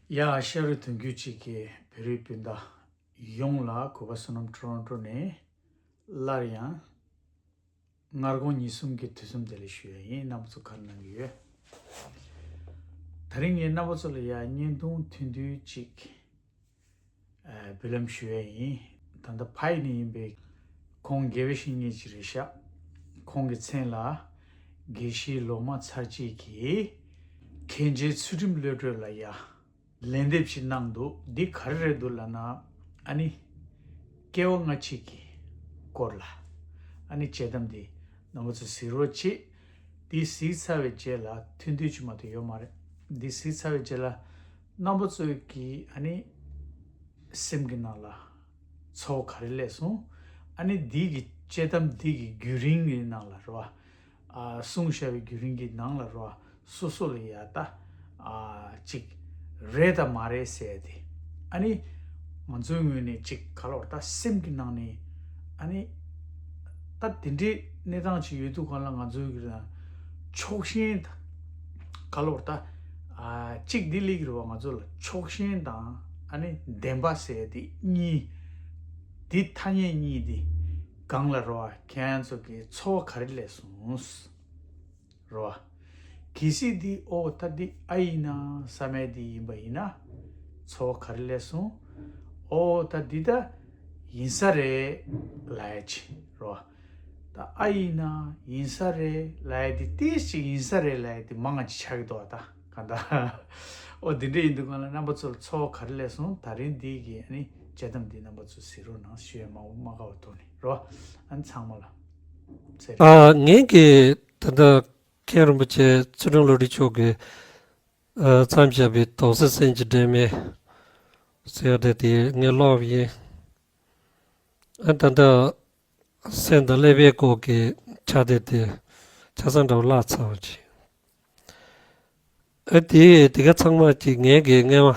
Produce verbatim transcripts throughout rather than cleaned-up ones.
ཡ། ཤ་རུས་གདུང་རྒྱུད་གཅིག་གི་བོད་རིགས་སྤུན་ཟླ་ཡོངས་ལ་གུས་པ་བསོད་ནམས་ཊོ་རོན་ཊོ་ནས་སླར་ཡང་སྔ་དགོང་ཉིན་གསུམ་གྱི་དུས་གསུམ་བདེ་ལེགས་ཞུ་ཡ་ཡིན། རྣམ་པ་ཚོ་ག་རེ་གནང་གི་ཡོད། དེ་རིང་ངས་རྣམ་པ་ཚོ་ལ་ཡ་བརྙན་ཐུང་ཐུང་ཐུང་གཅིག་ཨ་འབུལ་ལམ་ཞུ་ཡ་ཡིན། ད་ལྟ་ཕ་ཡི་ནས་ཡིན་པའི་ཁོང་དགེ་བའི་བཤེས་གཉེན་ཅིག་རེད་ཤག་ཁོང་གི་མཚན་ལ་དགེ་བཤེས་ལོ་མ་ཚར་གཅིག་གིས་མཁན་ཆེན་ཚུལ་ཁྲིམས་བློ་གྲོས་ལ་ཡ་ལན་འདེབས་ཤིག་གནང་འདུག་འདི་ག་རེ་རེད་འདུག་ལབ་ན། ཨ་ནི་སྐྱེ་བ་སྔ་ཕྱི་གི་སྐོར་ལ་ཨ་ནི་དཔྱད་གཏམ་འདི་རྣམ་པ་ཚོས་གཟིགས་རོགས་བྱེད། འདི་གཟིགས་ཚར་བའི་རྗེས་ལ་ཐུང་ཐུང་ཅིག་མ་གཏོགས་ཡོད་མ་རེད། འདི་གཟིགས་ཚར་བའི་རྗེས་ལ་རྣམ་པ་ཚོས་ཀྱི་ཨ་ནི་སེམས་ཀྱི་ནང་ལ་ཚོར་བ་ག་རེ་སླེབས་སོང་། ཨ་ནི་འདི་གི་དཔྱད་གཏམ་འདི་གི་བརྒྱུད་རིམ་གྱི་ནང་ལ་རེད་བ། ཨ་གསུངས་བཞག་པའི་བརྒྱུད་རིམ་གྱི་ནང་ལ་རེད་བ། སོ་སོ་ལ་ཡ་ད་ཨ་ཅིག་རེད་དང་མ་རེད་ཟེར་ཏེ། ཨ་ནི་ང་ཚོའི་ངོས་ནས་ཅིག་ག་ལབ་དགོས་རེད། ད་སེམས་ཀྱི་ནང་ནས་ཨ་ནི་ད་དེ་འདྲའི་གནས་སྟངས་ཅིག་ཡོད་དུས་གང་ལ་ང་ཚོའི་གི་ན་ཕྱོགས་ཞེན་དང་ག་ལབ་དགོས་རེད། ད་ཨ་ཅིག་འདི་ལིག་རེད་བ། ང་ཚོ་ལ་ཕྱོགས་ཞེན་དང་ཨ་ནི་བདེན་པ་ཟེར་དེ་གཉིས། འདི་ཐ་སྙད་གཉིས་འདི་སྒང་ལ་རེད་བ། ཁྱེད་ཚོ་གི་ཚོར་བ་ག་རེ་སླེབས་སོང་། རེད་བ། གལ་སྲིད་འདི་ཨོ་ད་འདི་ཨ་ཡིན་ན་བསམ་ཡས་འདི་ཡིན་པ་ཡིན་ན་ཚོར་བ་ག་རེ་སླེབས་སོང་། ཨོ་ད་འདི་ད་ཡིན་ས་རེད་ལབ་ཡ་ཅིག་རེད་བ། ད་ཨ་ཡིན་ན་ཡིན་ས་རེད་ལབ་ཡ་འདི་ཏིས་ཅིག་ཡིན་ས་རེད་ལབ་ཡ་འདི་མང་ང་ཅིག་ཆགས་ཀྱི་འདུག་བ། ད་ག་འདྲ་ཨོ་འདི་འདྲ་ཡིན་དུས་གང་ལ་རྣམ་པ་ཚོ་ལ་ཚོར་བ་ག་རེ་སླེབས་སོང་། ད་རིང་འདི་གི་ཨ་ནི་དཔྱད་གཏམ་འདི་རྣམ་པ་ཚོ་གཟིགས་རོགས་གནང་ཞུ་ཡ་མ་མ་དགའ་བ་ཐོག་ནས་རེད་བ། ཨ་ནི་ཚང་མ་ལ་ཚེ་རིང་། ཨ་ངས་ཀྱི་ད་ལྟ་མཁན་རིན་པོ་ཆེ་ཚུལ་ཁྲིམས་བློ་གྲོས་མཆོག་གིས་ཨ་མཚམས་བཞག་པའི་དོགས་སེལ་སེམས་ཀྱི་སྒྲོན་མེ་ཟེར་ཡ་དེ་དེ་ངས་ཀློག་པ་ཡིན། ཨ་ད་ལྟ་སེམས་དང་ཀླད་པའི་སྐོར་གྱི་ཕྱག་དེབ་དེ་ཆ་ཚང་འདྲ་བོ་བཀླགས་ཚར་བ་ཅིག་ཨ་དེ་དེ་ག་ཚང་མ་ཅིག་ངས་ཀྱི་སྔས་མ་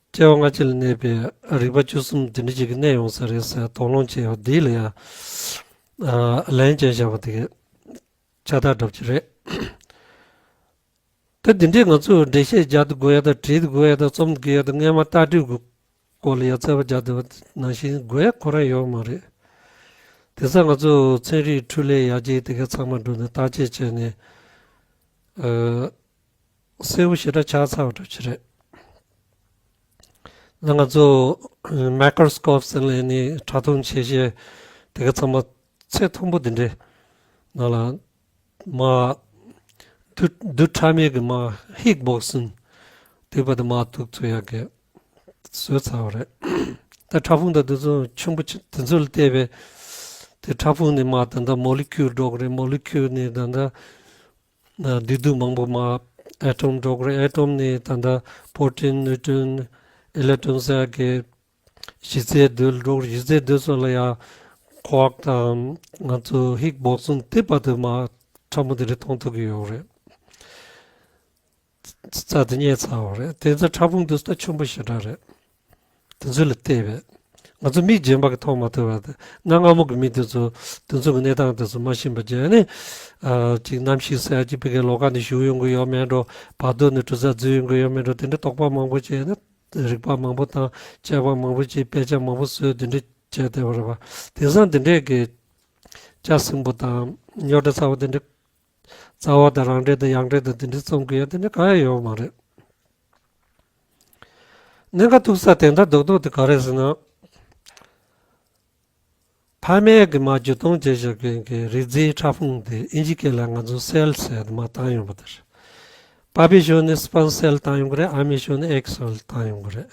སྐྱེ་བ་སྔ་ཕྱི་ལ་གནས་པའི་རིག་པ་བཅུ་གསུམ་དེ་འདྲ་ཅིག་གི་གནས་ཡོང་ས་རེད་ཟེར་དོགས་སློང་བྱས་པ་འདི་ལ་ཡང་ཨ་ལན་བྱས་བཞག་པ་དེ་ག་ཕྱག་རྟགས་འདྲ་པོ་ཅིག་རེད། ད་འདི་འདྲའི་ང་ཚོས་འགྲེལ་བཤད་རྒྱག་ཏུ་དགོས་ཡ་དང་བྲིས་ཏུ་དགོས་ཡ་དང་རྩོམ་དགོས་ཡ་དང་སྔས་མ་ལྟ་གྲུབ་ཀྱི་སྐོར་ལ་ཡ་རྩོད་པ་རྒྱག་བསྡད་པ་ནང་བཞིན་དགོས་ཡ་ཁོ་རང་ཡོད་མ་རེད། དེང་སང་ང་ཚོ་ཚན་རིག་འཕྲུལ་ལས་ཡར་རྒྱས་དེ་ག་ཚང་མ་འགྲོ་ནས་བརྟག་དཔྱད་བྱས་ནས་ཨ་གསལ་པོ་ཞེ་དྲག་ཆགས་ཚར་བ་འདྲ་ཅིག་རེད། ད་ང་ཚོ་མའི་ཀྲོ་སི་ཀོབ་ཟེར་ལབ་ནས་ཕྲ་མཐོང་ཆེ་ཤེལ་དེ་ག་ཚང་མ་ཚད་མཐོན་པོ་དེ་འདྲའི་ནང་ལ་མར་རྡུལ་རྡུལ་ཕྲ་མའི་གི་མར་ཧིག་སྦོག་སིན་དེ་བར་དུ་མར་གཏུག་ཐུབ་ཡག་གི་བཟོས་ཚར་བ་རེད། ད་ཕྲ་ཕུང་དང་དེ་ཚོ་ཆེན་པོ་ཆེ་དེ་ཚོ་ལ་བལྟས་པས་དེ་ཕྲ་ཕུང་ནས་མར་ད་ལྟ་མོ་ལི་ཁིའུལ་འགྲོ་གི་རེད། མོ་ལི་ཁིའུལ་ནས་ད་ལྟ་ཨ་བདེ་སྡུག་མང་པོ་མར་ཨེ་ཊོམ་འགྲོ་གི་རེད། ཨེ་ཊོམ་ནས་ད་ལྟ་པོ་རོ་ཊིན་ནིའུ་ཊོན་ཨི་ལེག་ཊོན་ཟེར་གི་གཞི་རྩའི་རྡུལ་འགྲོ་གི་རེད། གཞི་རྩའི་རྡུལ་སོགས་ལ་ཡང་ཁོག་དང་ང་ཚོ་ཧིག་སྦོག་སིན་དེ་བར་དུ་མར་ཕྲ་མོ་དེ་འདྲ་མཐོང་ཐུབ་ཀྱི་ཡོད་རེད། རྩ་དེ་རྙེད་ཚར་བ་རེད། དེ་ཚོ་ཕྲ་ཕུང་དེ་ཚོ་ད་ཆེན་པོ་ཞེ་དྲག་རེད། དེ་ཚོ་ལ་བལྟས་པས་ང་ཚོ་མིག་རྗེན་པ་གིས་མཐོང་མ་ཐུབ་པ་དེ། གནའ་སྔ་མོ་གི་མི་དེ་ཚོ་དེ་ཚོ་གི་གནས་སྟངས་དེ་ཚོ་མ་ཤེས་པ་བྱས་ནས་ཨ་ཅིག་གནམ་གཤིས་ཟེར་ཡ་ཅིག་ཕ་གིའི་ལོགས་ཀ་ནས་ཞུགས་ཡོང་གི་ཡོད་མེད་འགྲོ། བར་དོ་ནས་གྲུ་གཟར་འཛུལ་ཡོང་གི་ཡོད་མེད་འགྲོ། དེ་འདྲ་དོགས་པ་མང་པོ་བྱས་ནས་རིག་པ་མང་པོ་དང་དཔྱད་པ་མང་པོ་བྱས། དཔེ་ཆ་མང་པོ་བཟོས། དེ་འདྲ་བྱས་བསྡད་པ་རེད་པ། དེང་སང་དེ་འདྲས་ཀྱི་ལྕགས་སྲིན་པོ་དང་རྙོག་དྲ་ཚ་བོ་དེ་འདྲ། རྩ་བ་དང་རང་འགྲེལ་དང་ཡང་འགྲེལ་དང་དེ་འདྲ་རྩོམ་གྱི་ཡ་དེ་འདྲ་གང་ཡང་ཡོད་མ་རེད། གནད་འགག་ཐུག་ས་དོན་དག་རྡོག་རྡོག་དེ་ག་རེ་ཟེར་ན། ཕ་མེས་ཀྱིས་མར་བརྒྱུད་གཏོང་བྱས་བཞག་མཁན་གྱི་རིགས་རྫས་ཕྲ་ཕུང་དེ་ཨིན་ཇི་སྐད་ལ་ང་ཚོ་སེལ་ཟེར་དེ་མར་བཏང་ཡོང་པ་དེ་རེད། པ་ཕའི་ཕྱོགས་ནས་སི་པམ་སེལ་བཏང་ཡོང་གི་རེད། ཨ་མའི་ཕྱོགས་ནས་ཨེག་སེལ་བཏང་ཡོང་གི་རེད།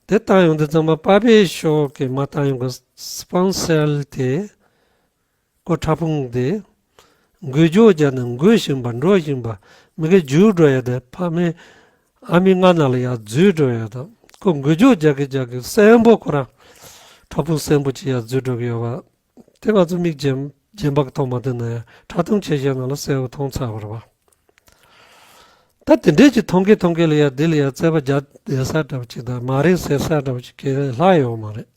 དེ་བཏང་ཡོང་དུས་ཙམ་པ་པ་ཕའི་ཕྱོགས་ཀྱིས་མར་བཏང་ཡོང་གི་སི་པམ་སེལ་དེ། ཁོ་ཕྲ་ཕུང་དེ་འགུལ་སྐྱོད་བརྒྱབ་ནས་འགུལ་བཞིན་པ་འགྲོ་བཞིན་པ་མི་གི་འཇུ་འགྲོ་ཡ་དེ་ཕ་མའི་ཨ་མའི་མངལ་ནང་ལ་ཡར་འཛུལ་འགྲོ་ཡ་དང་། ཁོ་འགུལ་སྐྱོད་རྒྱག་གི་རྒྱག་གི་གསོན་པོ་ཁོ་རང་ཕྲ་ཕུང་གསོན་པོ་ཅིག་ཡར་འཛུལ་འགྲོ་གི་ཡོད་པ་དེ་ང་ཚོ་མིག་རྗེན་རྗེན་པ་གིས་མཐོང་མ་ཐུབ་ན་ཡང་ཕྲ་མཐོང་ཆེ་ཤེལ་ནང་ལ་གསལ་པོ་མཐོང་ཚར་བ་རེད་པ། ད་དེ་འདྲས་ཀྱི་མཐོང་གི་མཐོང་གི་ལ་ཡ་འདི་ལ་ཡ་རྩོད་པ་རྒྱག་བསྡད་ས་འདྲ་པོ་ཅིག་དང་མ་རེད་ཟེར་ས་འདྲ་པོ་ཅིག་གི་ལྷག་ཡོད་མ་རེད།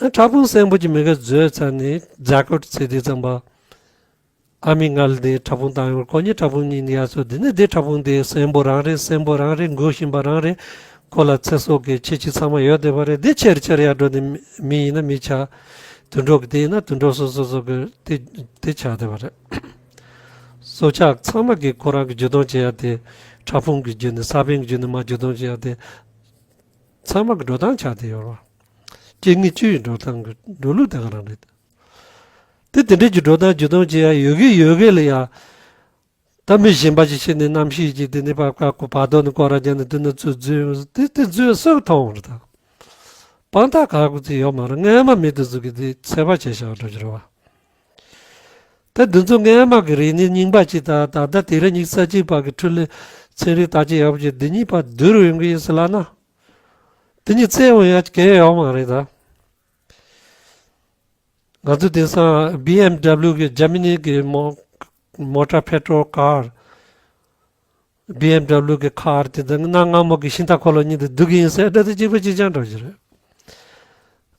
ཨ་ཕྲ་ཕུང་གསོན་པོ་ཅིག་མི་གིས་བཟོས་ཚར་ནས་རྫ་སྐོར་བྱེད་དུས་ཙམ་པ། ཨ་མའི་མངལ་དེ་ཕྲ་ཕུང་བཏང་ཡོང་། ཁོ་གཉིས་ཕྲ་ཕུང་གཉིས་ནི་ཡར་སོ། དེ་ནས་དེ་ཕྲ་ཕུང་དེ་གསོན་པོ་རང་རེད། གསོན་པོ་རང་རེད། འགུལ་བཞིན་པ་རང་རེད། ཁོ་ལ་ཚེ་སྲོག་གི་ཁྱད་ཆོས་ཚང་མ་ཡོད་བསྡད་པ་རེད། དེ་ཆེར་ཆེར་ཡར་འགྲོ་ནས་མི་ཡིན་ན་མི་ཆགས། དུད་འགྲོ་གི་དེ་ཡིན་ན་དུད་འགྲོ་སོ་སོ་སོ་གི་དེ་དེ་ཆགས་བསྡད་པ་རེད། སྲོག་ཆགས་ཚང་མ་གིས་ཁོ་རང་གི་འཇུ་བཏང་བྱེད་ཡ་དེ་ཕྲ་ཕུང་གི་བརྒྱུད་ནས། ས་བོན་གྱི་བརྒྱུད་ནས་མར་འཇུ་བཏང་བྱེད་ཡ་དེ་ཚང་མ་གི་འགྲོ་སྟངས་ཆགས་བསྡད་ཡོད་རེད་བ། སྐྱེ་དངོས་བཅུ་ཡི་འགྲོ་སྟངས་གི་འགྲོ་ལུགས་དེ་ག་རང་རེད། དེ་དེ་འདྲའི་གི་འགྲོ་སྟངས་འཇུ་བཏང་བྱེད་ཡ་ཡོད་གི་ཡོད་གི་ལ་ཡ། ད་མི་གཞན་པ་ཞིག་ཤི་ནས་རྣམ་ཤེས་ཀྱིས་དེ་ནས་ཕར་བར་དོ་ནས་སྐོར་ར་བརྒྱབ་ནས་དེ་ནས་ཚུར་འཛུལ་ཡོང་། དེ་དེ་འཛུལ་སུས་མཐོང་རེད་ད། དཔང་རྟགས་ག་གི་ཚེ་ཡོད་མ་རེད། སྔོན་མ་མི་དེ་ཚོ་གིས་དེ་ཚོད་དཔག་བྱས་བཞག་འགྲོ་གི་རེད་བ། ད་འདི་ཚོ་སྔོན་མ་གི་རིག་གནས་རྙིང་པ་ཅིག་དང་ད་ལྟ་དེང་རབས་ཉི་ཤུ་རྩ་གཅིག་པ་གི་འཕྲུལ་ལས་ཚན་རིག་བརྟག་དཔྱད་ཡག་པོ་བྱས། འདི་གཉིས་བར་བསྡུར་ཡོང་གི་ཡིན་ཟེར་ལབ་ན། དེ་གཉིས་བཙལ་འོང་ཡ་གང་ཡང་ཡོད་མ་རེད་ད། ང་ཚོ་དེང་སང་བི་ཨེམ་ཌབ་ལུ་གི་འཇར་མ་ནི་གི་མོ་མོ་ཊ་པེ་ཊྲོལ་ཀར། བི་ཨེམ་ཌབ་ལུ་གི་ཀར་དེ་ཚོ་གནའ་སྔ་མོ་གི་ཤིང་རྟ་འཁོར་ལོ་གཉིས་དེ་སྡུག་གི་ཡིན་ཟེར་ད་དེ་གཅིག་པ་གཅིག་རྐྱང་འདྲ་ཞིག་རེད།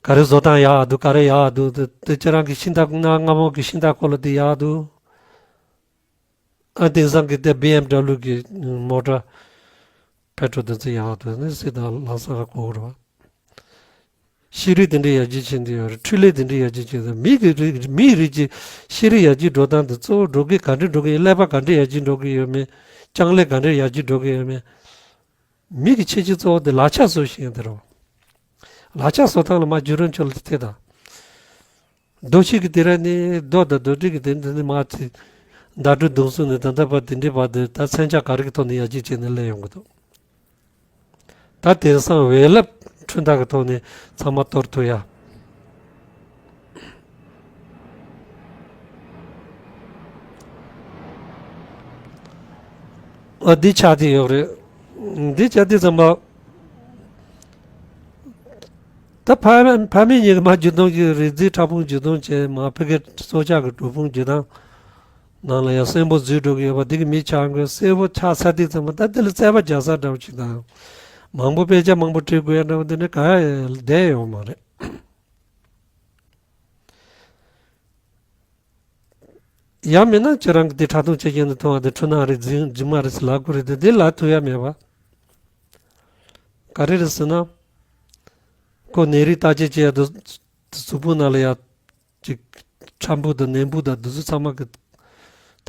ག་རེ་བཟོ་སྟངས་ཡག་འདུག་ག་རེ་ཡག་འདུག་དེ་དེ་ཁྱེད་རང་གི་ཤིང་རྟ་གནའ་སྔ་མོ་གི་ཤིང་རྟ་འཁོར་ལོ་དེ་ཡག་འདུག་ཨ་དེང་སང་གི་དེ་བི་ཨེམ་ཌབ་ལུ་གི་མོ་ཊ་པེ་ཊྲོལ་དེ་ཚོ་ཡག་འདུག་ནི་སྲིད་དང་ལམ་སང་ག་གོ་རེད་བ། ཤེས་རིག་དེ་འདྲའི་ཡར་རྒྱས་ཕྱིན་བསྡད་ཡོད་རེད། འཕྲུལ་ལས་དེ་འདྲའི་ཡར་རྒྱས་ཕྱིན་བསྡད། མི་གི་རིགས་མིའི་རིགས་ཀྱི་ཤེས་རིག་ཡར་རྒྱས་འགྲོ་སྟངས་དེ་གཙོ་བོ་འགྲོ་གི་ག་འདྲ་འགྲོ་གི་ཡོད། ཀླད་པ་ག་འདྲ་ཡར་རྒྱས་འགྲོ་གི་ཡོད་མེད། ལྕགས་ལས་ག་འདྲ་ཡར་རྒྱས་འགྲོ་གི་ཡོད་མེད། མི་གི་ཁྱད་ཆོས་གཙོ་བོ་དེ་ལག་ཆ་བཟོ་ཤེས་ཡ་དེ་རེད། ལག་ཆ་བཟོ་སྟངས་ལ་མར་བརྒྱུད་རིམ་ཁྱོད་ལ་དེ་དང་། རྡོ་ཆས་ཀྱི་དེ་ར་ནི་རྡོ་དང་རྡོ་དྲིལ་གྱི་དེ་འདི་ནི་མར་ཚེ་ཟླ་གྲོགས་གདུང་སྲོལ་ནས་ད་ལྟ་བར་དེ་འདྲའི་བར་དུ་ད་མཚོན་ཆ་ག་རེ་གི་ཐོག་ནས་ཡར་རྒྱས་བྱས་ནས་སླེབས་ཡོང་གི་འདུག་ད་དེང་སང་འོད་རླབས་འཕྲུལ་ཐག་གི་ཐོག་ནས་ཚང་མ་གཏོར་ཐུབ་ཡ། ཨ་འདི་ཆགས་བསྡད་ཡོད་རེད། འདི་ཆགས་བསྡད་ཙམ་པ། ད་ཕ་ཕ་མེས་གཉིས་ཀྱི་མར་འཇུ་བཏང་གི་རིག་འཛིན་ཕྲ་ཕུང་འཇུ་བཏང་བྱས། མར་ཕ་གིའི་སྲོག་ཆགས་ཀྱི་གྲུབ་ཕུང་འཇུ་སྟངས་ནང་ལ་ཡང་གསོན་པོ་འཛུལ་འགྲོ་གི་ཡོད་པ་འདི་གི་མི་ཆགས་དགོས། གསོན་པོ་ཆགས་ཚར་དུས་ཙམ་པ་ད་འདི་ལ་རྩོད་པ་རྒྱག་ས་འདྲ་བོ་ཅིག་དང་། མང་པོ་དཔེ་ཆ་མང་པོ་བྲིས་དགོས་ཡ་འདྲ་བོ་འདི་འདྲ་གང་ཡང་བསྡད་ཡོད་མ་རེད། ཡང་མིན་ན་ཁྱེད་རང་གི་དེ་ཕྲ་མཐོང་ཆ་རྐྱེན་དུ་མཐོང་བ་དེ་འཁྲུལ་སྣང་རེད། རྫུན་རྫུན་མ་རེད་ཟེར་ལབ་དགོས་རེད་དེ། དེ་ལབ་ཐུབ་ཡ་མེད་པ། ག་རེ་རེད་ཟེར་ན། ཁོ་ནད་རིགས་བརྟག་དཔྱད་བྱེད་ཡ་དེ་གཟུགས་པོ་ནང་ལ་ཡ་ཅིག་ཁྲག་འབུ་དང་ནད་འབུ་དང་དེ་ཚོ་ཚང་མ་གི།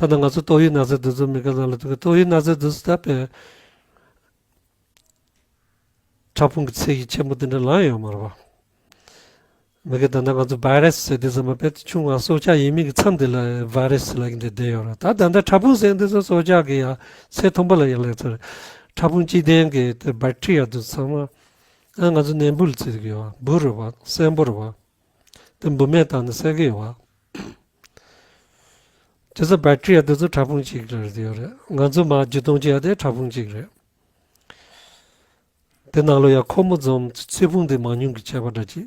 ད་ལྟ་ང་ཚོ་ཏོག་དབྱིབས་ན་ཚ་དེ་ཚོ་མི་ག་ཚང་ལ་ཐུག་གི། ཏོག་དབྱིབས་ན་ཚ་དེ་ཚོ་ད་དཔེ། ཕྲ་ཕུང་གི་ཚད་གཞི་ཆེན་པོ་དེ་འདྲ་ལངས་ཡོད་མ་རེད་པ། མི་གི་ད་ལྟ་ང་ཚོ་བྷའི་རས་ཟེར་དུས་ཙམ་པ་དཔེ་ཆུང་བ་སྲོག་ཆགས་ཡིན་མིན་གྱི་མཚམས་དེ་ལ་བྷའི་རས་ཟེར་ལབ་ཀྱི་འདི་བསྡད་ཡོད་རེད། ད་ད་ལྟ་ཕྲ་ཕུང་ཟེར་དུས་ཙམ་སྲོག་ཆགས་ཀྱི་ཡ་ཚད་མཐོན་པོ་ལ་ཡ་ལབ་ཚར། ཕྲ་ཕུང་གཅིག་ལྡན་གྱི་དེ་བེག་ཊི་རི་ཡ་དེ་ཚང་མ་ཨ་ང་ཚོ་ནད་འབུ་ལ་བརྩི་གི་ཡོད། འབུ་རེད་པ། གསོན་པོ་རེད་པ། དེ་འབུ་སྨན་བཏང་ནས་བསད་གི་ཡོད་པ། དེ་ཚོ་བེག་ཊི་རི་ཡ་དེ་ཚོ་ཕྲ་ཕུང་གཅིག་རེད་ཡོད་རེད། ང་ཚོ་མར་འཇུ་བཏང་བྱེད་ཡ་དེ་ཕྲ་ཕུང་གཅིག་རེད། དེ་ནང་ལོགས་ཡ་ཁོ་མོ་ཛོམ་ཚེ་ཕུང་དེ་མང་ཉུང་གི་ཁྱད་པར་འདྲ་ཅིག་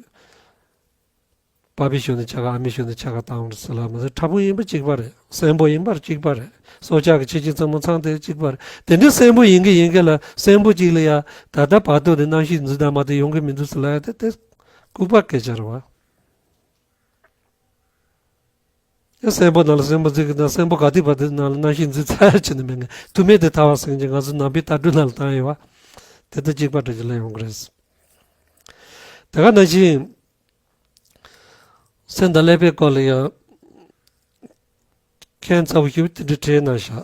པ་ཕའི་ཞོར་ནས་ཆ་ག་ཨ་མའི་ཞོར་ནས་ཆ་ག་བཏང་བ་རེད་ཟེར་ལབ་མ་ཟད། ཕྲ་ཕུང་ཡིན་པ་གཅིག་པ་རེད། གསོན་པོ་ཡིན་པ་གཅིག་པ་རེད། སྲོག་ཆགས་ཀྱི་ཁྱད་ཆོས་ཚང་མ་ཚང་དེ་གཅིག་པ་རེད། དེ་འདྲའི་གསོན་པོ་ཡིན་གི་ཡིན་གི་ལ་གསོན་པོ་གཅིག་ལ་ཡ་ད་ལྟ་བར་དུ་དེ་རྣམ་ཤེས་འཛིན་སྟངས་མ་དེ་ཡོང་གི་མི་འདུག་ཟེར་ལབ་ཡ་དེ་དེ་ལྐུགས་པ་སྐད་ཆ་རེད་བ། ཡང་གསོན་པོ་ནང་ལ་གསོན་པོ་འཛུལ་གི་དང་། གསོན་པོ་ག་དུས་བར་དུ་ནང་ལ་རྣམ་ཤེས་འཛུལ་ཚར་ཡ་ཅི་ནི་མེད་ངེས། ཐུག་མེད་དེ་ཐར་བ་སེང་ཆེན་ང་ཚོ་ནང་པའི་ལྟ་གྲུབ་ནང་ལ་བཏང་ཡོད་བ། དེ་དང་གཅིག་པ་འདྲ་ཅིག་ལ་ཡོང་གི་རེད། དེ་ག་ནང་བཞིན་སེམས་དང་ཀླད་པའི་སྐོར་ལ་ཡང་ཁྱད་མཚར་པོ་ཞིག་དེ་འདྲ་བྲིས་གནང་ཤག་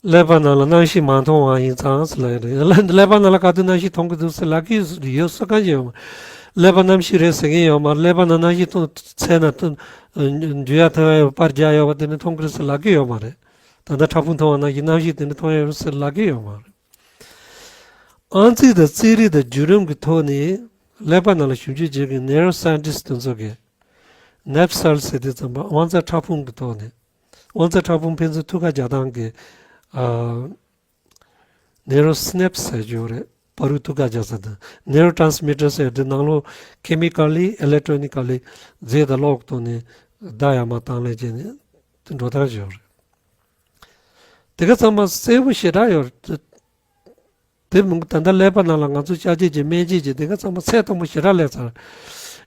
ཀླད་པ་ནང་ལ་རྣམ་ཤེས་མ་མཐོང་བ་ཡིན་ཙང་ཟེར་ལབ་ཡོད་རེད། ཀླད་པ་ནང་ལ་ག་དུས་རྣམ་ཤེས་མཐོང་གི་འདུག་ཟེར་ལབ་ཀྱི་ཡོད་ས་གང་ཡང་ཡོད་མ་རེད། ཀླད་པ་རྣམ་ཤེས་རེད་ཟེར་མཁན་ཡོད་མ་རེད། ཀླད་པ་ནང་རྣམ་ཤེས་མཐོང་ཚད་ན་མཐོང་འཇུ་ཡ་འཐེན་ཡ་ཡོད་པར་རྒྱག་ཡོད་པ་དེ་འདྲ་མཐོང་གི་རེད་ཟེར་ལབ་ཀྱི་ཡོད་མ་རེད། ད་ལྟ་ཕྲ་ཕུང་མཐོང་བ་ནང་བཞིན་རྣམ་ཤེས་དེ་འདྲ་མཐོང་ཡ་ཡོད་ཟེར་ལབ་ཀྱི་ཡོད་མ་རེད། ཨང་རྩིས་དང་རྩིས་རིག་དང་བརྒྱུད་རིམ་གྱི་ཐོག་ནས་ཀླད་པ་ནང་ལ་ཞིབ་འཇུག་བྱེད་མཁན་ནེ་རོ་སའེན་ཊིསི་དེ་ཚོ་གིས་ནེབ་སེལ་ཟེར་དུས་ཙམ་པ་དབང་རྩ་ཕྲ་ཕུང་གི་ཐོག་ནས། དབང་རྩ་ཕྲ་ཕུང་ཕན་ཚུན་ཐུག་ཁ་རྒྱག་སྟངས་ཀྱི་ཨ་ནེ་རོ་སི་ནེབ་སི་ཟེར་རྒྱུ་རེད། བར་དུ་ཐུག་ཁ་རྒྱག་ས་དང་། ནེ་རོ་ཊ་རན་སི་མི་ཊར་ཟེར་དེ་ནང་ལོགས་ཁེ་མི་ཀལ་ལི་ཨི་ལེག་ཊོ་ནི་ཀལ་ལི་རྫས་དང་གློག་ཐོག་ནས་བརྡ་ཡར་མར་བཏང་ལས་བྱས་ནས་དེ་འགྲོ་སྟངས་ཡོད་རེད། དེ་ག་ཚང་མ་གསལ་པོ་ཞེ་དྲག་ཡོད་རེད། དེ་མིན་ད་ལྟ་ཀླད་པ་ནང་ལ་ང་ཚོ་ཅ་ཆས་ཀྱི་སྨན་དཔྱད་ཀྱི་དེ་ག་ཚང་མ་ཚད་མཐོན་པོ་ཞེ་དྲག་སླེབས་ཚར།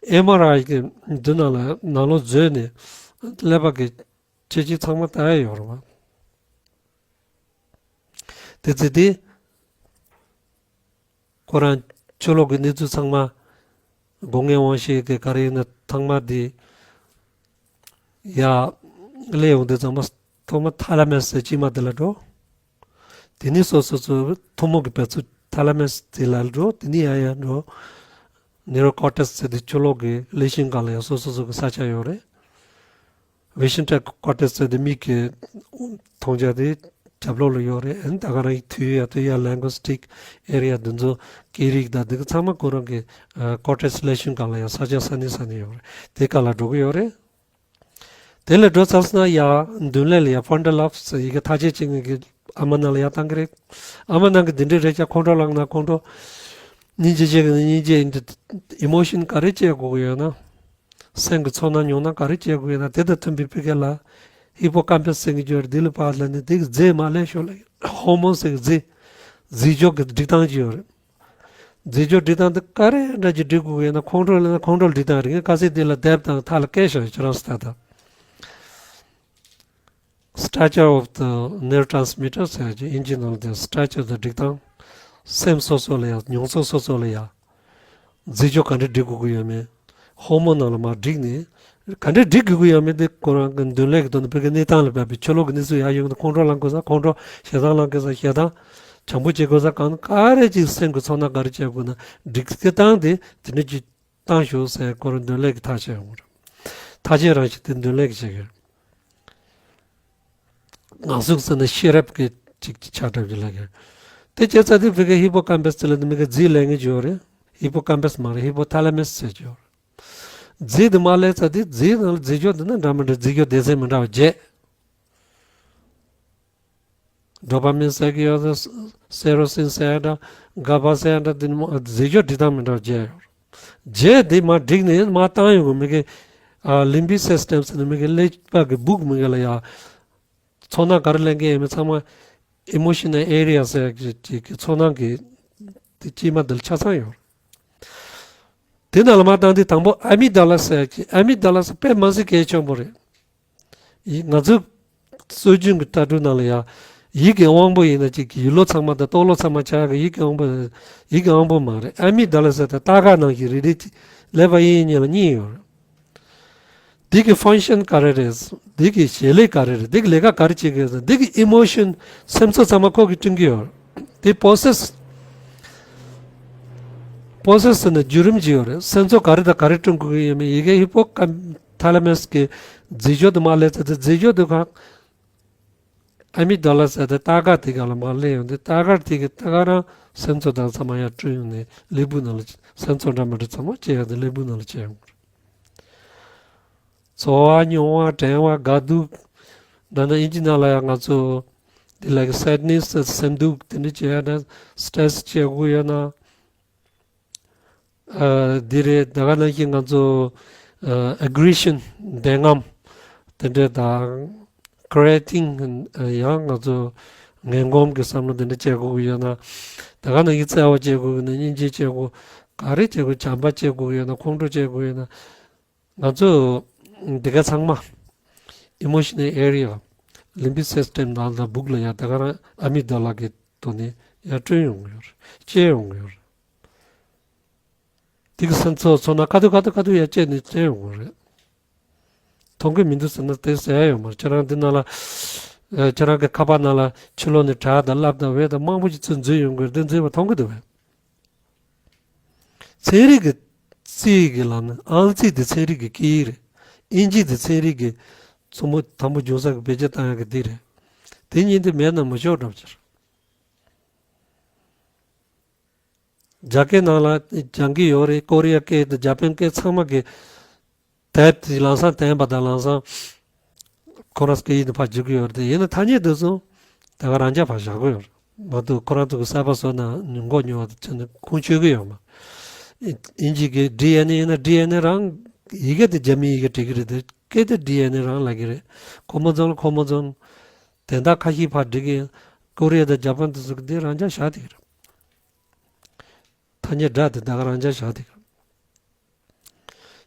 ཨེམ་ཨར་ཨའི་གི་འདི་ནང་ལ་ནང་ལོགས་འཛུལ་ནས་ཀླད་པ་གི་ ཁྱེད་ཀྱིས་ཚང་མ་ལྟ་ཡ་ཡོད་རེད་བ། དེ་ཚེ་དེ་ཁོ་རང་ཆུ་ལོག་གི་གནས་ཚུལ་ཚང་མ་སྒོ་ལྔའི་དབང་ཤེས་ཀྱི་ག་རེ་ཡིན་ན་ཚང་མ་དེ་ཡ་སླེབས་ཡོང་དུས་ཚང་མ་ཐོག་མ་ཐ་ལ་མེ་སི་ཟེར་དཀྱིལ་མ་དེ་ལ་འགྲོ། དེ་ནས་སོ་སོ་སོ་ཐུན་མོང་གི་བེད་ཚུལ་ཐ་ལ་མེ་སི་དེ་ལ་འགྲོ། དེ་ནས་ཡ་ཡ་འགྲོ། ནེ་རོ་ཀོར་ཊེག་སི་ཟེར་དེ་ཆུ་ལོག་གི་ཀླད་ཤིང་སྒང་ལ་ཡ་སོ་སོ་སོ་གི་ས་ཆ་ཡོད་རེད། བི་ཤན་ཊེག་ཀོར་ཊེག་སི་ཟེར་དེ་མིག་གི་མཐོང་རྒྱ་དེ་རྒྱབ་ལོགས་ལ་ཡོད་རེད། ཨ་ནི་ད་ག་རང་གི་ཐོས་ཡ་ཐོས་ཡ་ལིང་གུ་སི་ཊིག་ཨེ་རི་ཡ་དེ་ཚོ་སྐད་རིགས་དང་དེ་གི་ཚང་མ་ཁོ་རང་གི་ཀོར་ཊེག་སི་ཀླད་ཤིང་སྒང་ལ་ཡ་ས་ཆ་ས་གནས་ས་གནས་ཡོད་རེད། དེ་ག་ལ་འགྲོ་གི་ཡོད་རེད། དེ་ལ་འགྲོ་ཚར་སོང་ན་ཡ་མདུན་ལས་ལ་ཡ་ཕོན་ཊལ་ལོབ་ཟེར་ཡི་གེ་ཐག་བཅད་བྱེད་མཁན་གྱི་ཨ་མ་ནང་ལ་ཡ་བཏང་གི་རེད། ཨ་མ་ནང་གི་འདི་འདྲའི་རེད་ཀྱང་ཁོང་ཁྲོ་ལངས་ན་ཁོང་ཁྲོ། སྙིང་རྗེ་བྱེད་མཁན་སྙིང་རྗེ་ཡིན་དུས་ཨི་མོ་ཤན་ག་རེ་བྱེད་དགོས་ཀྱི་ཡོད་ན། སེམས་ཀྱི་ཚོར་སྣང་མྱོང་སྣང་ག་རེ་བྱེད་དགོས་ཡོད་ན་དེ་དང་མཐུན་པའི་ཕི་གེ་ལ། ཧི་པོ་ཀམ་པས་ཟེར་གྱི་ཡོད་རེད། དེ་ལ་ཕར་ལ་ནི་དེ་གི་རྫས་མར་ལེན་ཤོག་ལ། ཧོར་མོན་ཟེར་གྱི་རྫས། རྫས་སྦྱོར་གྱི་སྒྲིག་སྟངས་ཅིག་ཡོད་རེད། རྫས་སྦྱོར་སྒྲིག་སྟངས་དེ་ག་རེ་འདྲ་ཅིག་སྒྲིག་དགོས་ཀྱི་ཡོད་ན་ཁོང་ཁྲོ་ལ་ན་ཁོང་ཁྲོ་ལ་སྒྲིག་སྟངས་རེད། ངས་ཁ་སང་དེ་ལ་དེབ་དང་ཐག་ལ་བཀལ་བཞག་ཡོད། ཁྱེད་རང་ཚོ་ལྟ་དང་། Structure of the nerve transmitter ཟེར་གྱི་ཨིན་ཇི་ནང་ལ་དེ་སི་ཊྲག་ཅར་དང་སྒྲིག་སྟངས། སེམས་སོ་སོ་ལ་ཡ་མྱོང་ཚོར་སོ་སོ་ལ་ཡ། རྫས་སྦྱོར་ག་འདྲ་སྒྲིག་དགོས་ཀྱི་ཡོད་མེད། ཧོར་མོན་ནང་ལ་མར་བསྒྲིགས་ནས། ག་འདྲ་སྒྲིག་དགོས་ཀྱི་ཡོད་མེད་དེ་ཁོ་རང་གི་འདོན་ལས་ཀྱི་དོན་དུ་བོད་ཀྱི་གནས་སྟངས་ལ་བབས་པའི་ཆུ་ལོག་གི་གནས་ཚུལ་ཡར་ཡོང་དུས་ཁོང་ཁྲོ་ལངས་དགོས་ས་ཁོང་ཁྲོ། ཞེ་སྡང་ལངས་དགོས་ས་ཞེ་སྡང་། བྱམས་པོ་བྱེད་དགོས་ས་གང་ག་རེ་ཅིག་སེམས་ཀྱི་ཚོར་སྣང་ག་རེ་བྱེད་དགོས་ན་སྒྲིག་གི་སྟངས་དེ་དེ་འདྲ་ཅིག་བཏང་ཤོག་ཟེར་ཁོ་རང་འདོན་ལས་ཀྱི་ཐག་བཅད་ཡོང་གི་རེད། ཐག་བཅད་རང་བཞིན་དེ་འདོན་ལས་ཀྱི་བྱེད་ཀྱི་རེད། ང་ཚོ་ཟེར་ན་ཤེས་རབ་ཀྱི་ཅིག་ཆགས་གྲབས་ཀྱི་ལས་ཀྱི་རེད། དེ་བྱས་ཚར་དུས་བོད་ཀྱི་ཧི་པོ་ཀམ་པས་ཟེར་ལ་དེ་མི་གི་རྫས་ལེན་གྱི་ཡོད་རེད། ཧི་པོ་ཀམ་པས་མ་རེད། ཧི་པོ་ཐ་ལ་མེ་སི་ཟེར་གྱི་ཡོད་རེད། རྫས་དེ་མར་ལེན་ཚར་དུས་རྫས་ནང་ལ་རྫས་སྦྱོར་འདི་ནི་འདྲ་མི་འདྲ་རྫས་སྦྱོར་སྡེ་ཚན་མི་འདྲ་བ་བརྒྱད། ཌོ་པ་མིན་ཟེར་གྱི་ཡོད་རེད། སེ་རོ་སིན་ཟེར་ཡ་འདྲ། གྷ་བྷ་ཟེར་ཡ་འདྲ། འདི་ནི་མོ་རྫས་སྦྱོར་སྒྲིག་སྟངས་མི་འདྲ་བ་བརྒྱད་ཡོད་རེད། བརྒྱད་དེ་མར་བསྒྲིགས་ནས་མར་བཏང་ཡོང་གི་མི་གི། ཨ་ལིམ་བིག་སི་སི་ཊེམ་ཟེར་ནས་མི་གི་ཀླད་པ་གི་སྦུག་མི་གི་ལ་ཡ། ཚོར་སྣང་ག་རེ་ལེན་གྱི་ཡོད་མེད་ཚང་མ་ཨི་མོ་ཤི་ནལ་ཨེ་རི་ཡ་ཟེར་གྱི་ཅིག་གི་ཚོར་སྣང་གི་དེ་དཀྱིལ་མ་འདི་ལ་ཆ་ཚང་ཡོད་རེད། དེ་ནང་ལ་མར་བཏང་དུས་དང་པོ་ཨ་མིག་ཌ་ལ་ཟེར་གྱི། ཨ་མིག་ཌ་ལ་ཟེར་དཔེ་མི་སྲིད་གལ་ཆེན་པོ་རེད། ཡིན་ང་ཚོའི་སྲོལ་རྒྱུན་གྱི་ལྟ་གྲུབ་ནང་ལ་ཡང་ཡིད་ཀྱི་དབང་པོ་ཡིན་ན་ཅིག་གི་ཡིད་བློ་ཚང་མ་དང་རྟོག་བློ་ཚང་མ་ཆགས་ཀྱི་ཡིད་ཀྱི་དབང་པོ། ཡིད་ཀྱི་དབང་པོ་མ་རེད། ཨ་མིག་ཌ་ལ་ཟེར་དེ་ལྟ་ག་ནང་བཞིན་རེ་རེ་ཅིག་ཀླད་པ་གཡས་གཡོན་གཉིས་ལ་གཉིས་ཡོད་རེད། འདི་གི་ཕང་ཤན་ག་རེ་རེད། འདི་གི་བྱེད་ལས་ག་རེ་རེད། འདི་གི་ལས་ཀ་ག་རེ་བྱེད་ཀྱི་ཡོད། འདི་གི་ཨི་མོ་ཤན་སེམས་ཚོར་ཚང་མ་ཁོ་གིས་བསྐྲུན་གྱི་ཡོད་རེད། དེ་པོ་སེ་སི། པོ་སེ་སི་ཟེར་ན་བརྒྱུད་རིམ་ཅིག་ཡོད་རེད། སེམས་ཚོར་ག་རེ་དང་ག་རེ་བསྐྲུན་དགོས་ཀྱི་ཡོད་མེད་ཡི་གེ་ཧི་པོ་ཀམ་ཐ་ལ་མེ་སི་གི་རྫས་སྦྱོར་དུ་མ་སླེབས་ཚར་དུས་རྫས་སྦྱོར་དུ་གང་། ཨ་མིག་ཌ་ལ་ཟེར་དེ་ལྟ་ག་དེ་ག་ལ་མར་སླེབས་ཡོང་དུས་ལྟ་ག་དེ་གི་ལྟ་ག་རང་སེམས་ཚོར་དང་ཚང་མ་ཡར་བསྐྲུན་ཡོང་ནས་ཀླད་པའི་ནང་ལ་སེམས་ཚོར་འདྲ་མི་འདྲ་ཚང་མ་སྐྱེ་ཡོང་དུས་ཀླད་པའི་ནང་ལ་སྐྱེ་ཡོང་གི་རེད། ཚོར་བ་མྱོང་བ་དྲན་བ་དགའ་སྡུག་ད་ནི་ཨིན་ཇི་ནང་ལ་ཡང་ང་ཚོ་འདི་ལ་གི་སེད་ནེ་སི་སེམས་སྡུག་དེ་འདྲ་བྱེད་ཡ་ན་སི་ཊེ་རེ་སི་བྱེད་དགོས་ཡོད་ན། ཨ་འདི་རེད། ད་ག་ནང་བཞིན་ང་ཚོ་ཨ་ཨེ་གྷི་རེ་ཤན་བདེན་དམ་དེ་འདྲ་དང་ཀི་རེ་ཊིང་ཡང་ང་ཚོ་ངན་གོམས་ཀྱི་བསམ་བློ་དེ་འདྲ་བྱེད་དགོས་ཀྱི་ཡོད་ན། ད་ག་ནང་བཞིན་བརྩེ་བ་བྱེད་དགོས་ཀྱི་ན་སྙིང་རྗེ་བྱེད་དགོས། ག་རེ་བྱེད་དགོས། བྱམས་པ་བྱེད་དགོས་ཀྱི་ཡོད་ན། ཁོང་ཁྲོ་བྱེད་དགོས་ཡོད་ན། ང་ཚོ་འདི་ག་ཚང་མ་ཨི་མོ་ཤི་ནལ་ཨེ་རི་ཡ་ལིམ་བིག་སི་སི་ཊེམ་ནང་དང་སྦུག་ལ་ཡ་ད་ག་རང་ཨ་མིག་ཌ་ལ་གི་ཐོག་ནས་ཡར་བསྐྲུན་ཡོང་གི་ཡོད་རེད། སྐྱེ་ཡོང་གི་ཡོད་རེད། དེ་གི་སེམས་ཚོར་ཚོར་སྣང་ཁ་ཐུག་ཁ་ཐུག་ཁ་ཐུག་ཡར་སྐྱེས་ནས་སྐྱེ་ཡོང་གི་རེད། མཐོང་གི་མི་འདུག་ཟེར་ན་དེ་ཟེར་ཡ་ཡོད་མ་རེད། ཁྱེད་རང་འདི་ནང་ལ་ཨ་ཁྱེད་རང་གི་ཁ་པར་ནང་ལ་ཕྱི་ལོགས་ནས་བྲག་དང་རླབས་དང་འོད་དང་མང་པོ་ཞིག་ཚུར་འཛུལ་ཡོང་གི་རེད། དེ་འཛུལ་བ་མཐོང་གི་འདུག་བས། ཚན་རིག་གི་རྩིས་ཀྱི་ལམ་ནས་ཨང་རྩིས་དེ་ཚན་རིག་གི་སྐད་ཡིག་རེད། ཨིན་ཇི་དེ་ཚན་རིག་གི་མཚོ་མོ་དང་པོ་འབྱུང་ས་གི་བེད་སྤྱོད་བཏང་ཡག་གི་འདི་རེད། དེ་གཉིས་དེ་མེད་ན་མི་ཆོག་འདྲ་པོ་ཅིག་རེད། རྒྱ་སྐད་ནང་ལ་སྦྱང་གི་ཡོད་རེད། ཀོ་རི་ཡ་སྐད་དང་ཇ་པན་སྐད་ཚང་མ་གི་དེབ་དེ་ལམ་སང་བསྟན་པ་དང་ལམ་སང་ཁོ་རང་སྐད་ཡིག་དེ་ཕར་བསྒྱུར་གྱི་ཡོད་རེད། དེ་ཡིན་ན་ཐ་སྙད་དེ་ཚོ་དེ་ག་རང་འཇགས་ཕར་བཞག་གི་ཡོད་རེད་མ་གཏོགས། ཁོ་རང་ཚོ་གི་གསར་པ་བཟོ་ན་མགོ་ཉོ་བ་དེ་ཚོ་ནི་ཁུངས་འཁྱོལ་གི་ཡོད་མ་རེད། ཨིན་ཇི་གི་ཌི་ཨེན་ཨེ་ཡིན་ན་ཌི་ཨེན་ཨེ་རང་ཡི་གེ་དེ་རྒྱ་མིའི་ཡི་གེ་བྲིས་ཀྱི་རེད། དེ་སྐད་དེ་ཌི་ཨེན་ཨེ་རང་ལབ་ཀྱི་རེད། ཁོ་མོ་ཚོ་ལ་ཁོ་མོ་ཚོ་དོན་དག་ཁ་ཤས་ཕར་བྲིས་ཀྱི་ཡོད། ཀོ་རི་ཡ་དང་ཇ་པན་དེ་ཚོ་གི་དེ་རང་འཇགས་བཞག་བསྡད་ཀྱི་རེད། ཐ་སྙད་སྒྲ་དེ་དེ་ག་རང་འཇགས་བཞག་བསྡད་ཀྱི་རེད།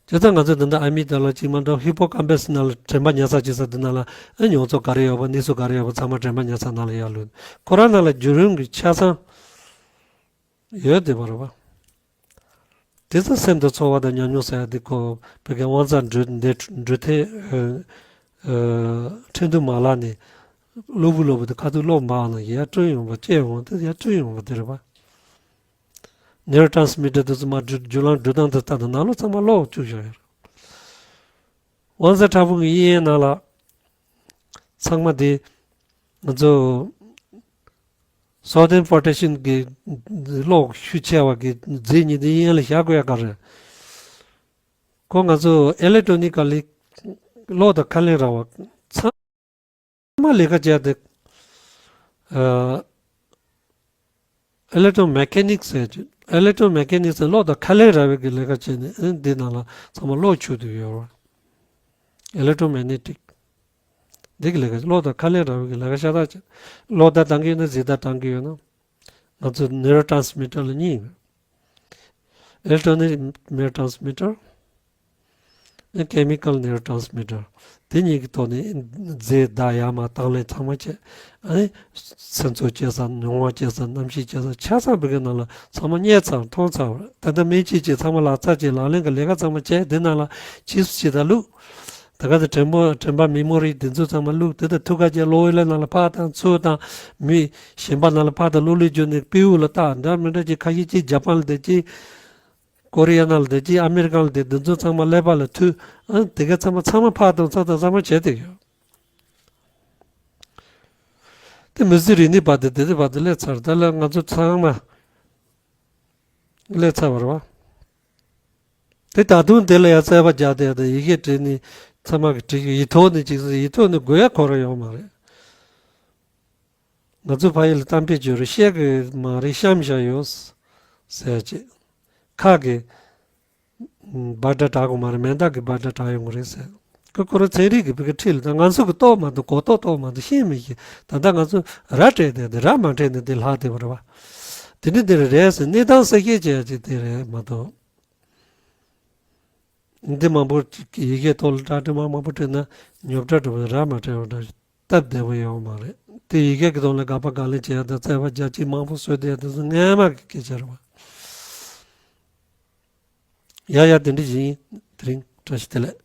བྱས་ཙང་ང་ཚོ་འདི་འདྲ་ཨ་མི་དཱ་ལ་ཅིག་མ་འདྲ་ཧི་པོ་ཀམ་པས་ནང་ལ་དྲན་པ་ཉར་ས་ཅིག་ས་འདི་ནང་ལ་ཨ་མྱོང་ཚོར་ག་རེ་ཡོད་པ་གནས་ཚུལ་ག་རེ་ཡོད་པ་ཚང་མ་དྲན་པ་ཉར་ས་ནང་ལ་ཡར་ལུས། ཁོ་རང་ནང་ལ་བརྒྱུད་རིམ་གྱི་ཆ་ཚང་ཡོད་བསྡད་པ་རེད་པ། དེ་ཚོ་སེམས་དང་ཚོར་བ་དང་ཉམས་མྱོང་ཟེར་ཡ་དེ་ཁོ་བོད་སྐད་དབང་རྩ་འགྲོ་འདི་འགྲོ་ཐད་ཨ་ཨ་ཁྲིན་ཏུའུ་མ་ལགས་ནས་གློ་བུར་གློ་བུར་དུ་ཁ་ཐུག་གློག་འབར་ནས་ཡར་སྤྲོད་ཡོང་བ་སྐྱེ་འོང་དེ་ཡར་སྤྲོད་ཡོང་བ་དེ་རེད་པ། ནེ་རོ་ཊཱན་སི་མི་ཊར་དེ་ཚོ་མར་འགྲོ་བརྒྱུད་ལམ་འགྲོ་སྟངས་དེ་ལྟ་དང་ནང་ལོགས་ཚང་མ་གློག་བཅུག་བཞག་ཡོད་རེད། དབང་རྩ་ཕྲ་ཕུང་གི་དབྱེ་ཡས་ནང་ལ་ཚང་མ་དེ་ང་ཚོ་སོ་ཌི་ཡམ་པོ་ཊེ་ཤན་གྱི་གློག་ཤུགས་ཆེ་བ་གི་རྫས་གཉིས་དེ་དབྱེ་ཡས་ལ་བཞག་དགོས་ཡ་ག་རེད། ཁོ་ང་ཚོ་ཨེ་ལེག་ཊོ་ནི་ཀ་ལི་གློག་དང་ཁ་ལེན་ར་བ་ཚང་མ་ལས་ཀ་བྱས་ཏེ། ཨ་ཨེ་ལེག་ཊོ་མེ་ཀ་ནིག་ཟེར་གྱི། ཨེ་ལེག་ཊོ་མེ་ཀ་ནིག་ཟེར་གློག་དང་ཁ་ལེན་ར་བའི་གི་ལས་ཀ་བྱས་ནས་ཨ་འདི་ནང་ལ་ཚང་མ་གློག་ཆུད་དུ་ཡོད་རེད། ཨེ་ལེག་ཊོ་མེ་ནེ་ཊིག་འདི་གི་ལས་ཀ་གློག་དང་ཁ་ལེན་ར་བའི་གི་ལས་ཀ་ཤ་སྟག་བྱས། གློག་བརྡ་བཏང་གི་ཡོད་ན་གཟེར་བརྡ་བཏང་གི་ཡོད་ན། ང་ཚོ་ནེ་རོ་ཊཱན་སི་མི་ཊར་ལ་གཉིས་ཡོད། ཨེ་ལེག་ཊོ་ནིག་ནེ་རོ་ཊཱན་སི་མི་ཊར། ཨེ་ཀེ་མི་ཀལ་ནེ་རོ་ཊཱན་སི་མི་ཊར། དེ་གཉིས་ཀྱི་ཐོག་ནས་རྫས་བརྡ་ཡར་མར་བཏང་ལེན་ཚང་མ་བྱས། ཨ་ནི་སེམས་ཚོར་སྐྱེ་ས་མྱོང་བ་སྐྱེ་ས་རྣམ་ཤེས་སྐྱེ་ས་ཆ་ཚང་བོད་སྐད་ནང་ལ་ཚང་མ་རྙེད་ཚར་མཐོང་ཚར་བ་རེད། ད་ལྟ་སྨན་དཔྱད་ཀྱི་ཚང་མ་ལག་རྩལ་གྱི་ལག་ལེན་གྱི་ལས་ཀ་ཚང་མ་བྱས་དེ་ནང་ལ་ཕྱིས་སུ་ཇི་ལྟར་བླུགས། ད་ག་དེ་དྲན་པ་དྲན་པ་མེ་མོ་རི་དེ་ཚོ་ཚང་མ་བླུགས་དེ་ལྟར་ཐུགས་ཁ་ཅན་གློག་འོད་ལས་ནང་ལ་ཕར་བཏང་ཚུར་བཏང་མི་གཞན་པ་ནང་ལ་ཕར་བཏང་གློག་ཀླད་བརྒྱུད་ནས་སྤྲེའུ་ལ་བཏང་འདྲ་མི་འདྲ་ཅིག་ཁ་ཤས་ཅིག་ཇ་པན་ལ་བསྡད་ཅིག་ཀོ་རི་ཡ་ནང་ལ་བསྡད་ཅིག་ཨ་མེ་རི་ཀ་ལ་བསྡད་འདི་ཚོ་ཚང་མ་ཀླད་པ་ལ་མཐུད་ཨ་དེ་ག་ཚང་མ་ཚང་མ་ཕར་བཏང་ཚུར་བཏང་ཚང་མ་བྱས་བསྡད་ཡོད། དེ་མི་ཚེ་རིག་གནས་བར་དུ་དེ་དེ་བར་དུ་སླེབས་ཚར་ད་ལ་ང་ཚོ་ཚང་མ་སླེབས་ཚར་བ་རེད་བ། དེ་ད་དུང་དེ་ལ་ཡང་རྩོད་པ་རྒྱག་བསྡད་དེ་ཡི་གེ་བྲིས་ནས་ཚང་མ་གི་བྲིས་ཡིག་ཐོག་ནས་ཅིག་ཡིག་ཐོག་ནས་དགོས་ཡ་ཁོ་རང་ཡོང་མ་རེད། ང་ཚོ་ཕ་ཡུལ་ལ་གཏམ་དཔེ་བརྗོད་རེད་བཤད་གི་མ་རེད་གཤམ་བཞག་ཡོད་ཟེར་ཅིག་ཁ་གི་སྦ་སྒྲ་གྲག་གི་མ་རེད་མེ་མདའ་གི་སྦ་སྒྲ་གྲག་ཡོང་གི་རེད་ཟེར། ཁོ་ཁོ་རང་ཚན་རིག་གི་བི་གི་ཁྲིད་ལ་ད་ང་ཚོ་གི་རྟོགས་མ་འདུག་གོ་རྟོགས་རྟོགས་མ་འདུག་ཤེས་མི་ཤེས་ད་ལྟ་ང་ཚོ་ར་སྤྲད་དེ་དེ་ར་མ་སྤྲད་ནས་དེ་ལྷག་བསྡད་པ་རེད་བ། དེ་ནི་དེ་རེད་ཟེར་གནས་སྟངས་གསལ་བཤད་བྱས་ཅིག་དེ་རེད་མ་གཏོགས། འདི་མང་པོ་ཡི་གེ་ཐོག་ལ་འདྲ་འདྲ་མང་མང་པོ་བྲིས་ན་ཉོབ་འདྲ་འགྲོ་བ་ར་མ་སྤྲད་པ་འདྲ་སྟབས་བདེ་པོ་ཡོང་མ་རེད། དེ་ཡི་གེ་གི་ཐོག་ལ་དགག་པ་དགག་ལན་བྱེད་ཡ་དང་རྩོད་པ་རྒྱག་ཅིག་མང་པོ་བཟོས་བསྡད་དེ་ཚོ་སྔན་མ་གི་སྐད་ཆ་རེད་བ། ཡ་ཡ་དེ་འདྲ་ཞིག་ཡིན། དེ་རིང་བཀྲ་ཤིས་བདེ་ལེགས།